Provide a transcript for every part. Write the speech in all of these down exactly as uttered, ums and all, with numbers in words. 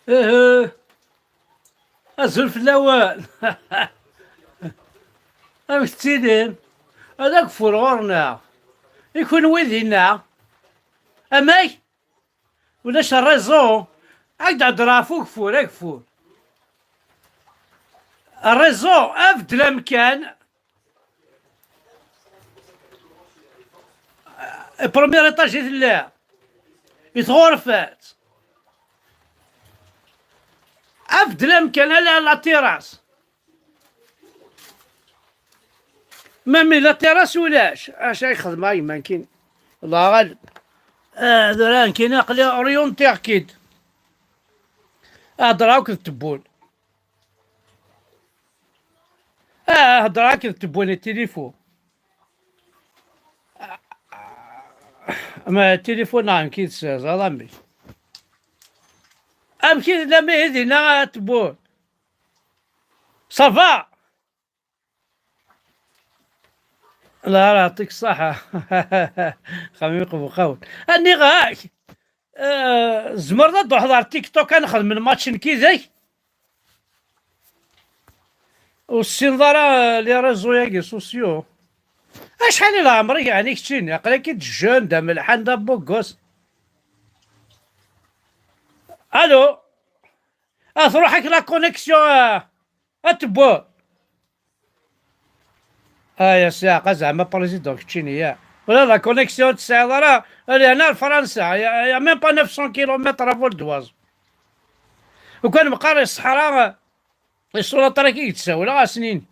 Uhu. Azul fell-awen. Amek tettilim? Ad ageffur ɣur-neɣ. I kunwi dinna? Amek? Ulac rriẓu? Ad k-d-heddreɣ ɣef ugeffur, ageffur. Rriẓu, af-d amkan. Premier étage i tella. I tɣurfat. Af-d amkan, ala la terrasse. Même la terrasse ulac. Acu ay xedmeɣ a yemma nekkini? Allahu ɣaleb. Ah, tura nekkini aql-i orienté-ɣ-k-id. Heddreɣ akked Tebbun. Ah, heddreɣ akked Tebbun i tilifu. Ma tilifu neɣ amek i tserẓeḍ amek? Amek i tellam ihi dinna a Tebbun? Ça va? La, ara yɛṭik ṣṣaḥa. Xami qbuqawen. Aniɣ-ak? Eh, tzemreḍ ad d-truḥeḍ ar TikTok ad nexdem lmatch nekk yid-k? Ur tessineḍ ara, eh, les réseaux-agi sociaux. Acḥal i leɛmer-ik ɛni keččini? Aql-ak-id jeune, d amelḥan, d abuggus. Allô? Ah, truḥ-ak la connexion, ah, a Tebbun. Ah, ya ssiɛqa, zeɛma président keččini, ya. Wala la connexion ur tesɛiḍ ara, lehna ar Fransa, ya, ya même pas neuf cents kilomètres à vol d'oiseau. Ukan meqqar i ṣṣeḥra, i ṣṣulaṭ-agi i d-ssawleɣ, a s-nini.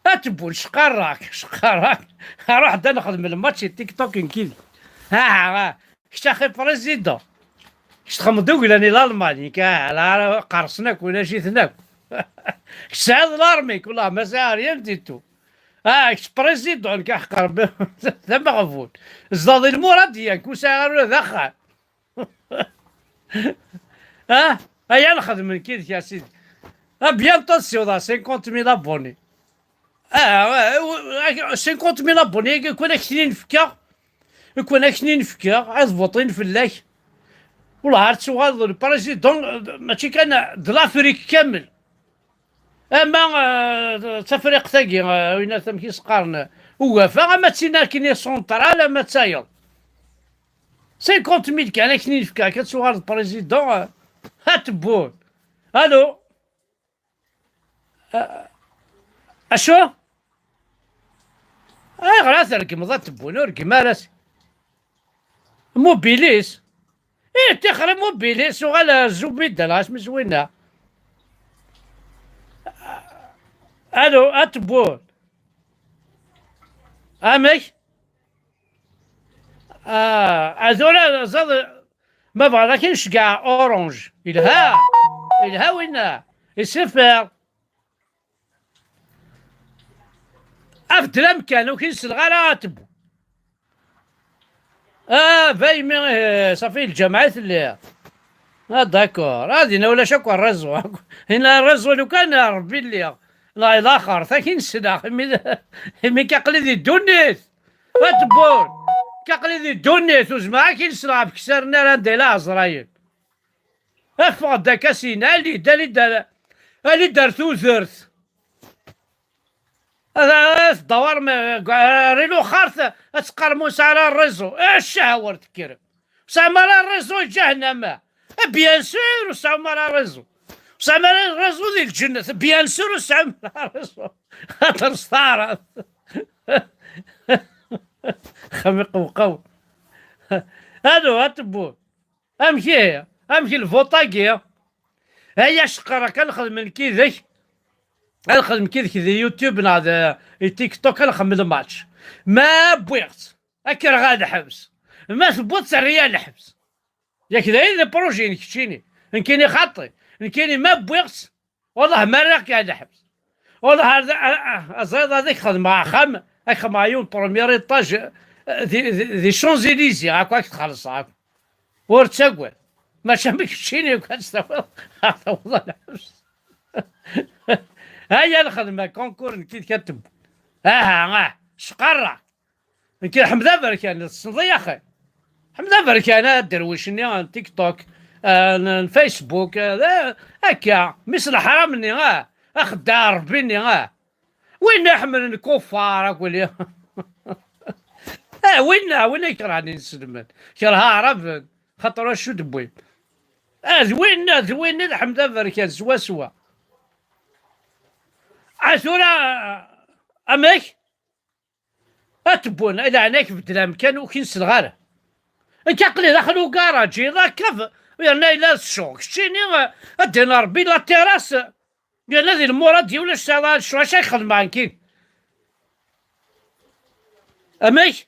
A Tebbun, cqarrak, cqarrak. Ruḥ-d ad nexdem lmatch i TikTok nekkini. Ah, ah. Kečč axi président. Kečč txedmeḍ uglan i Lalman, nekk, ah, la, qqersen akk, ulac-iten akk. Kečč tesɛiḍ l'armée-k, wallah, ma sɛiɣ rien du tout. Ah, kečč président, nekk aḥeqq Rebbi, d ameɣbun. Zdaḍ i lmurad, yak, ur sɛiɣ ara ula d axxam. Ah, aya nexdem nekk yid-k, a sidi. Ah, bientôt ad ssiwḍeɣ cinquante mille abonnés. Ah, ah, ah, cinquante mille abonnés, yak, kun ak-ten-in-fkeɣ. Kun ak-ten-in-fkeɣ, ad votin fell-ak. Wellah, ar tuɣaleḍ le président, mačči kan de l'Afrique kamel. Ama, eh, d Tafriqt-agi, eh, winat amek i s-qqaren, eh, ugafa, ama d tin akken i central, ama d tayeḍ. Cinquante mille kan, akken i nefka, akka ad tuɣaleḍ président, eh, a Tebbun. Allô? Eh, acu? Ayɣer ara tregmeḍ a Tebbun? Ur reggem ara s-, Mobilis? Ih, tixri Mobilis, uɣal ar Zubida, neɣ asmi s winna. Alo, a Tebbun. Amek? Ah, azul, azul, ma bɣiḍ ad k-nceggeɛ Orange. Yelha, yelha winna. Isiffer. Af-d amkan, ur k-in-selleɣ ara a Tebbun. Ah, bay mi, eh, safi lǧameɛ i telliḍ. Ah, d'accord. Ah, dinna ulac akk rriẓu. Inna rriẓu lukan, a Rebbi lliɣ. La, laxert, ad k-in-sleɣ. Imi, imi k-aql-i di ddunit. A Tebbun. K-aql-i di ddunit, ur zmireɣ ad k-in-sleɣ ɣef ksaren ara anda yella Ɛezrayel. Ffeɣ-d akka syin, ali-d, ali-d ar, ali-d ar tudert. Ad, ad tdawar me-, ri luxart, ad teqqar ma ur sɛi ara rriẓu. Eh, ccah, wer tekker. Ur sɛim ara rriẓu, ǧahennama. Eh, bien sûr, ur sɛim ara rriẓu. Ur sɛim ara rriẓu di lǧennet. Bien sûr, ur sɛim ara rriẓu. Xaṭer s taɛrabt. Xam iqewqaw. Alo, a Tebbun. Amek ihi? Amek lvuṭ-agi? Ay aceqqer, akka ad nexdem nekk yid-k. Ad nexdem nekk yid-k di YouTube neɣ di, di TikTok, ad nxemmel match. Ma wwiɣ-tt, ad k-rreɣ ɣer lḥebs. Ma tewwiḍ-tt, rriɣ ɣer lḥebs. Yak d ayen d projet n keččini. Nekkini xaṭi. Nekkini ma wwiɣ-tt, Wallah, ma rriɣ-k ɣer lḥebs. Wallah, ar, ar, ar, aẓayeḍ ad ak-xedmeɣ axxam, ad ak-xedmeɣ yiwen premier étage, eh, di, di, di Champs-Élysées, akk ad ak-t-xellṣeɣ, akk. Ur ttagad. Maca ma keččini, akk ad s-tawiḍ, ad tawiḍ ɣer lḥebs. Aya lxedma, concours, nekk yid-k ad teww. Aha, ah, cqarreɣ. Nekk Ḥmed Aberkan, tessneḍ-iyi axi. Ḥmed Aberkan, aderwic-nni n TikTok, ah, n, n Facebook, ah, d, akka, mmi-s n leḥram-nni, ah, axeddaɛ n Ṛebbi-nni, ah. Winna iḥemmlen kuffar, akk wali. Ah, winna, winna ikerhen inselmen. Kerheɣ Aɛraben, xaṭer acu d-wwin. Ah, d winna, d winna i d Ḥmed Aberkan, swaswa. Ah, tura, amek? Ad tewwen, ay leɛna-k beddel amkan, ur k-in-selleɣ ara. Nekk aql-i daxel ugaraǧ, iḍ akka, yerna yella d cceɣ. Keččini, ad d-iniɣ Ṛebbi la terrasse, yerna di lmurad-iw ulac sɛiɣ ara cceɣ, acu ay xedmeɣ nekkin? Amek?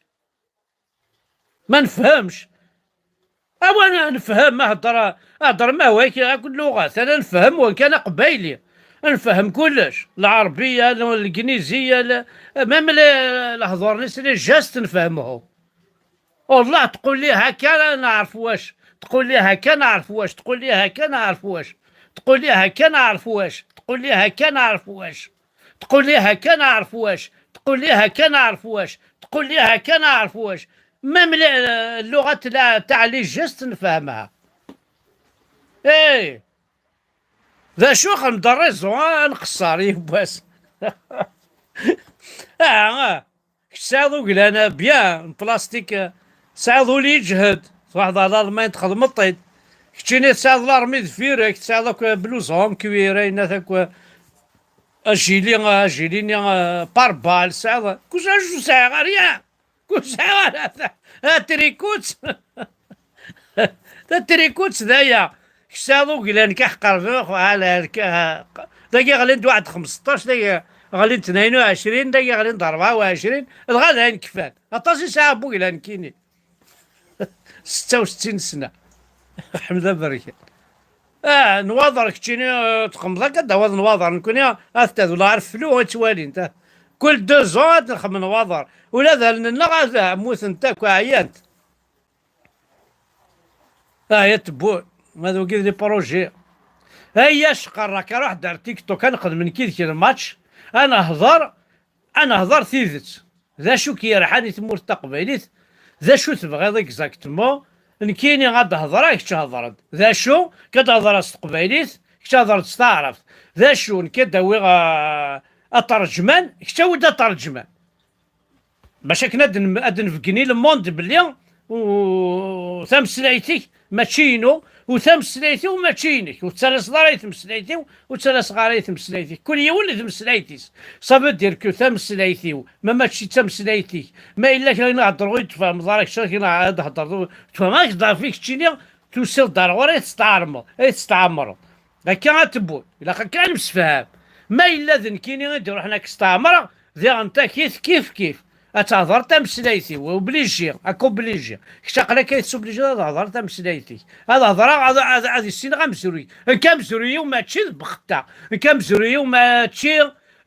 Ma nefhemx. Awa nefhem, ma hedder, hedder ma hwayk akk lluɣat, ala nefhem wan kan aqbayli. Nefhem kullec, lɛerbiya, l-, lgniziya, l-, même les, lehdur-nni s les gestes nefhemhom. Wallah tqul li hakka neɛref wac, tqul li hakka neɛref wac, tqul li hakka neɛref wac, tqul li hakka neɛref wac, tqul li hakka neɛref wac. Tqul li hakka neɛref wac, tqul li hakka neɛref wac, tqul li hakka neɛref wac. Même les, lluɣat la, taɛlijest nefhemha. Eh, d acu xdem d rriẓu, ah, nqeṣṣer yiwwas. Ah, ah. Kečč tesɛiḍ uglan, ah, bien, n plastik, ah, tesɛiḍ ul yeǧhed, truḥeḍ ɣer Lalman txedmeḍ-t-id. Keččini tesɛiḍ larmi deffir-k, tesɛiḍ akk, ah, blouson, cuir, ayen akk, ah, ajili, ajili-nni, ah, pare-balles, tesɛiḍ, kullec acu ur sɛiɣ ara, ya. Kullec sɛiɣ ara, ta, ta trikut. Ta trikut d aya. Kečč tesɛiḍ uglan, ka ḥqer, ala, ka, dagi ɣlin-d waḥed xmesṭac, dagi ɣlin-d tnayen u ɛecrin, dagi ɣlin-d rebɛa u ɛecrin, dɣa d ayen kfan. Aṭas i sɛiɣ n wuglan nekkini. Setta u settin sna. Ḥmed Aberkan. Ah, nwaḍer keččini, eh, txemmeḍ akka d-tawiḍ nwaḍer. Nekkni, ah, at-, d lɛerf flu i ttwalin, ta. Kul deux ans ad nxemmem nwaḍer. Ula d allen-nneɣ ad mmutent akk, ɛyant. Ah, ya tewwun. Ma d wagi d les projets. Ay, ya cqerrak, ruḥ-d ar TikTok, ad nexdem nekk yid-k lmatch, ad nehḍer, ad nehḍer tidet. D acu k-yerḥan i tmurt taqbaylit? D acu tebɣiḍ exactement? Nekkini ad d-hedreɣ, kečč hedreḍ. D acu? Nekk ad d-hedreɣ s teqbaylit, kečč hedreḍ s taɛrabt. D acu? Nekk ad d-awiɣ, ah, aṭerǧman, kečč awi-d aṭerǧman. Bac akken ad n-, ad d-nbeggen i le monde belli u-, tameslayt-ik mačči inu, u tameslayt-iw mačči inek. Ur tettalaseḍ ara i tmeslayt-iw, ur ttalaseɣ ara i tmeslayt-ik. Kul yiwen i tmeslayt-is. Ça veut dire que tameslayt-iw, ma mačči d tameslayt-ik, ma yella kra i nhedder ur yi-d-tfehmeḍ ara, kečč akken ad d-thedreḍ ur tfehmeḍ, ad k-d-ɣef i keččini, tusiḍ-d ar ɣur-i ad testeɛrmeḍ, ad testeɛmreḍ. Akka ad tewwun. Ilaq akka ad nemsefham. Ma yella d nekkini i d-iruḥen ad k-steɛmreɣ, diɣen takit kif kif. Ad tehder tameslayt-iw, obligé, ak obligé. Kečč aql-ak ad tettublijiḍ ad hedreḍ tameslayt-ik. Ad hedreɣ, ad, ad, ad issineɣ amezruy. Nekk amezruy-iw mačči d Bexta. Nekk amezruy-iw mačči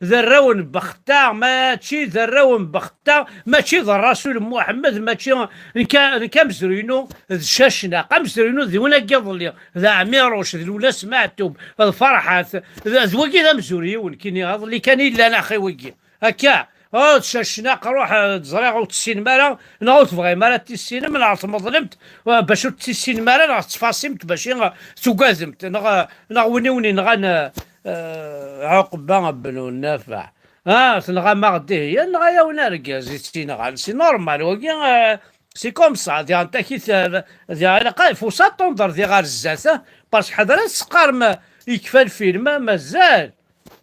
d arraw n Bexta, mačči d arraw n Bexta, mačči d Rasul Muḥemmed, mačči, nekk, nekk amezruy-inu d Cacnaq, amezruy-inu d win-agi iḍelli, d Ɛmiruc, d Lewlas Meɛtub, d Ferḥat, d, d wagi d amezruy-iw nekkini, iḍelli kan i llan axi wagi. Akka, oh, d Cacnaq, ruḥ, eh, ẓriɣ ur tessinem ara, neɣ ur tebɣim ara ad tissinem, neɣ tmeḍlemt, eh, bac ur tissinem ara, neɣ tettfasimt bac i, eh, tugademt, neɣ, eh, neɣ win i wen-inɣan, eh, eh, Ɛuqba ben Nafeɛ. Ah, tenɣam-aɣ-d ihi, yenɣa-yawen argaz i tt-inɣan. C'est normal, wagi, euh, c'est comme ça. Diɣen takit, euh, diɣen ilaq ad faut s'attendre, diɣ ar zdat, ah, parce que ḥader ad s-teqqarem, euh, yekfa lfilm, ah, mazal.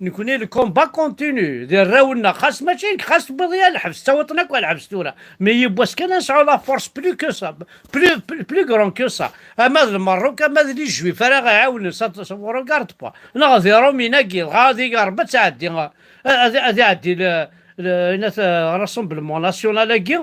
Nekni, le combat continue. Di arraw-nneɣ, xas mačči nekk, xas tewwiḍ-iyi ɣer lḥebs, ttawiḍ-ten akk ɣer lḥebs tura. Mais yiwwas kan ad nesɛu la force plus que ça, plus, plus, plus grand que ça. Ama d Lmerruk, ama d les Juifs ara ɣ-iɛawnen, ça, ça vous regarde pas. Neɣ di Romin-agi, dɣa di Ɣerb ad tɛeddi, ad, ad iɛeddi le, le, inat, euh, Rassemblement National-agi,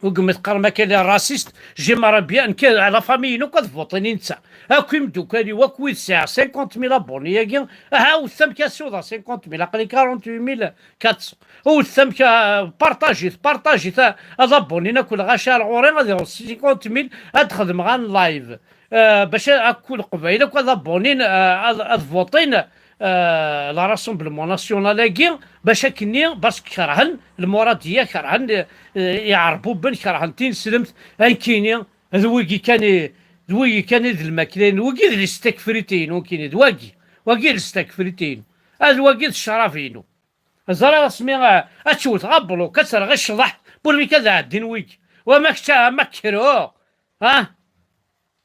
ugmi teqqarem akka les racistes, j'aimerais bien, nekk, la famille-inu akk ad votin i netta. Akk imeddukal-iw, akk wid sɛiɣ cinquante mille abonnés-agi, aha, wet amek ad siwḍeɣ cinquante mille, aql-i quarante-huit mille quatre cents. Wet amek, euh, partajit, partajit, euh, ad abonnés akk lɣaci ar ɣur-i, ad iɣeḍ cinquante mille, ad xedmeɣ un live. Euh, bac akk Leqbayel akk ad abonnés, euh, ad, ad votin, euh, le Rassemblement National-agi, bac akkenni, parce que kerhen lmuradiya, kerhen, euh, iɛerbuben, kerhen tineslemt, ankini, d wigi kan i, D wigi kan i d lmakla-inu, wigi d les takfritin, wigi d wagi, wagi d les takfritin, ad wagi d ccrab-inu. Ẓriɣ asmi, ah, ad tewteɣ abluk, ad terɣ i ccḍeḥ, burmik ad ɛeddin wigi. Wama kečč, ah, ma kkreɣ, ah?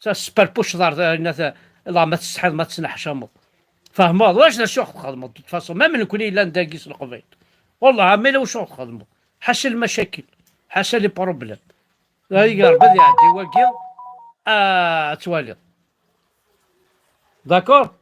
Sa sperpuc ḍar, ah, inna ta-, la ma tsetḥiḍ, ma tesneḥcameḍ. Fehmeḍ, wac d acu i txedmeḍ, de toute façon, même nekni yellan dagi s Leqbayel. Wallah, ma yella wacu i txedmeḍ. Ḥaca lmacakil, ḥaca les problèmes. Ay Rebbi ad iɛeddi wagi, ah, ad twaliḍ. D'accord?